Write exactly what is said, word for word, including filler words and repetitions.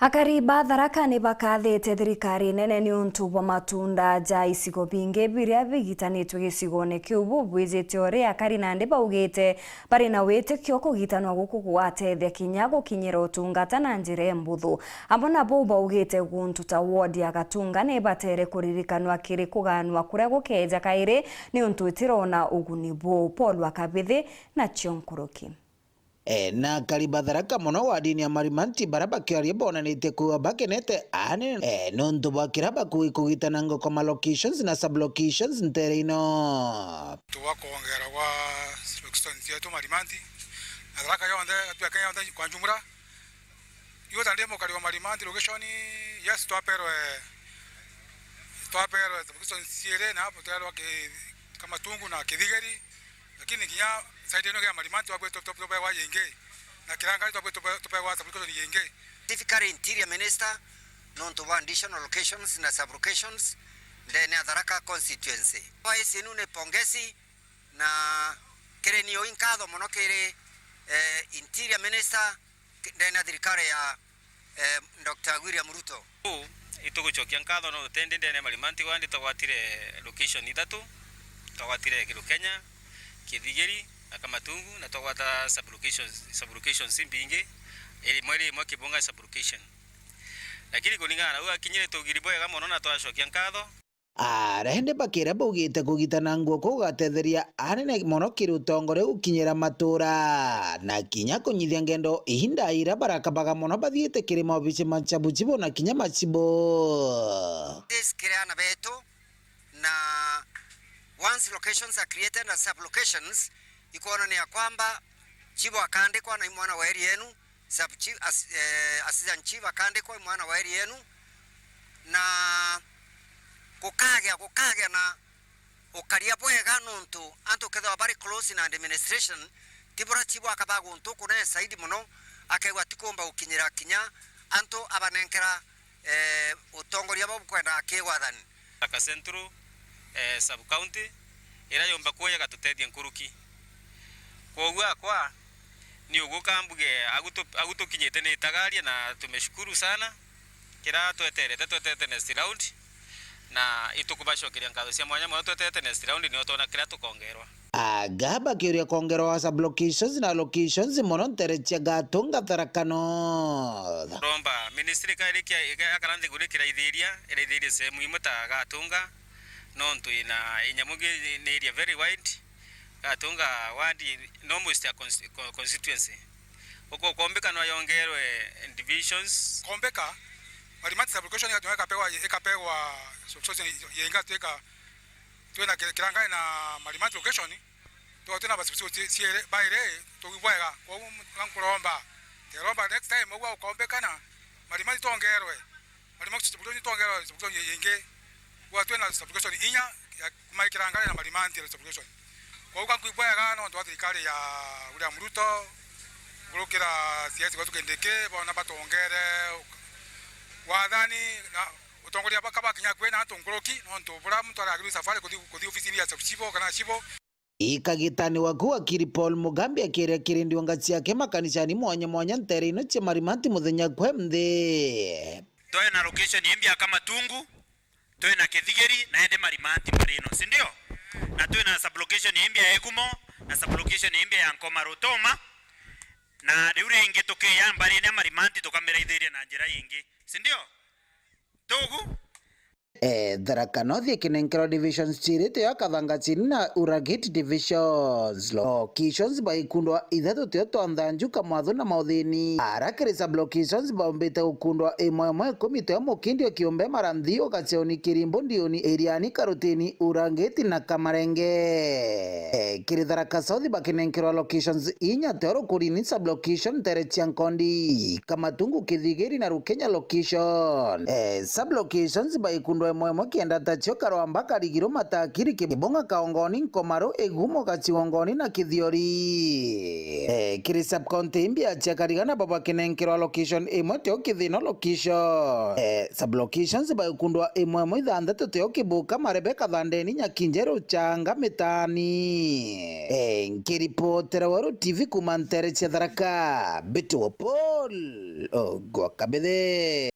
Akari ba Tharaka ni bakathite thirikari nene niuntu bwa matunda ja icigo bingi biria bigitanitwe gicigone kiu bubwijite uria akari nandi baugite bari na witikio kugitanwa guku gwateethia kinya gukinyira utungata na njira imbuthu. Amwe na bau baugite guntu ta ward ya Gatunga ni batere kuririkanwa kiri kuganwa kuria gukeeja kairi niuntu itirona uguni buu. Paul wa Kabithi nacio nkuruki. E, na akari ba Tharaka mono wardini ya Marimanti bara bakiaria bonanitie kwigua bakenete anene, e, nontu bwa kiria bakugi kugitana ngoko ma locations na sub locations ntere ino. Tugwa kwongera gwa locations cietu Marimanti na Tharaka yonthe, Kenya yonthe kwa jumla. Igwe ta ndi mukari wa Marimanti location, yes, twaperwe, twaperwe sub locations ciiri na hapo twaerwa ki-, Kamatungu na Kithigeri. Lakini kinya side ino ya Marimanti twabwire tu-, tu-, tupegwa yingi, na Kirangari twabwire tupe-, tupegwa sub location yingi. Specifically Interior Minister, nontu bwa additional locations na sub locations ndene ya Tharaka constituency. Kwa isi inu ni pongezi na kiri nio inkatho mono kiri, eh, Interior Minister ndene ya thirikari ya, eh, Doctor William Ruto. Uu, itugucokia nkatho no utendi ndene ya Marimanti wandi twagwatire location ithatu, twagwatire Kirukenya, Kithigiri na Kamatungu, na twagwata sub locations, sub locations imbingi, iri imwe iri imwe Kibunga sub location. Lakini kuringana na uu akinyire tugiri bwega mono na twacokia nkatho. Aria indi bakiria baugite kugitana nguo kuu gugatetheria anene mono kiri utongoria gukinyira matuura, na kinya kunyithia ngendo ihinda iria barakabaga mono bathiite kiri maobici ma Chabuchibo na kinya Machibo. This kiri ana betu, na once locations are created and sub-locations, ikwonania kwamba chibo akaandikwa na mwana wa area yenu, sub chief, as-, eh, assistant chief akaandikwa mwana wa area yenu, na gukagea, gukagea na ukaria bwega, nontu antu kethirwa bari close na administration, ti bura chief akaba guntu kunene zaidi mono, akegwa ti kumba gukinyira kinya antu abanenkera, eh, utongoria bau bukwenda kigwathani. Tharaka Central, eh, sub county, iria yomba kuoya igatutethia nkuruki. Kwoguo akwa, ni uguka mbuge, agu tu-, agu tukinyite ni itagaria na tumeshukuru sana. Kira tweterete, twetete next round, na itukubacokeria nkatho cia mwanya mwanya, twetete next round, nio twona kira tukongerwa. Anga bakiuria kwongerwa sub locations na locations mono ntere cia Gatunga, Tharaka North. Romba ministry ka irikia, ika-, akara nthiguru ikiraithiria, iraithirie sehemu imwe ta Gatunga, nontu ina inyamu ingi ni area very wide, Gatunga ward no most ya cons-, co-, constituency. Uko kombeka no yongerwe divisions. Kombeka, Marimanti sub location ikapegwa, ikapegwa sub location yenga twika, twina Kir-, Kirangari na Marimanti location. Tuga twina ba sub location ciere, baire, tugi bwega. Kwa hiyo nkuromba, nkuromba next time ugwa ukombekana, Marimanti tongerwe. Marimanti sub location tongerwe sub location yingi. Kwa twina sub location inya ya kuma Kirangari na Marimanti sub location. Kwa hiyo nkwigua bwega nontu wa thirikari ya William Ruto, nkurukira C S gwetu Kindiki, bona batongere wathani na utongoria baka bakinya kwi na antu nkuruki, nontu bura muntu aragirwe safari kuthi, kuthi ofisini ya sub chief kana chief. Ikagitani waku wakiri Paul Mugambi akiria kiri ndiunga ciake makanisani mwanya mwanya ntere ino cia Marimanti muthenya kwe nthi. Twina location imbi ya Kamatungu, twina Kithigiri na indi Marimanti mbarino, si ndio? Na twina sub location imbi ya Egumo na sub location imbi ya Nkoma Rutoma, na riu ringi tukiya mbarine ya Marimanti tukamiraithiria na njira ingi, si ndio? Tugu? Eh, Tharaka North ikinenkerwa divisions ciiri, tiyo Kathanga chini na Uragiti divisions. Locations baikundwa ithatu, tiyo twa Nthanju, Kamwathu na Mauthini. Ara kiri sub locations baumbite gukundwa imwe imwe ikumi, tiyo Mukindi, Kiumbe, Maranthi, Ugacheoni, Kirimbu, Ndioni, Iriani, Karutini, Uragiti na Kamarenge. Eh, kiri Tharaka South bakinenkerwa locations inya, tiyo Rukurini sub location, ntere cia Nkondi, Kamatungu, Kithigiri na Rukenya location. Eh, sub locations baikundwa imwe imwe kenda tacio Karwamba, Karigiro, Matakiri, Kibonga, Kaongoni, Nkomaru, Igumo, Gachigongoni na Kithiori. Eh, kiri sub-county imbia cia Kariga nabo bakinenkerwa location imwe tio Kithino location. Eh, sub-locations baikundwa imwe imwe ithanthatu tio Kibuka, Marebe, Kathandeni, Nyakinjeru, Changa, Mitani. Eh, nkiripotera Weru T V kuma ntere cia Tharaka, Mbitwo Paul Ogwa Kabithe.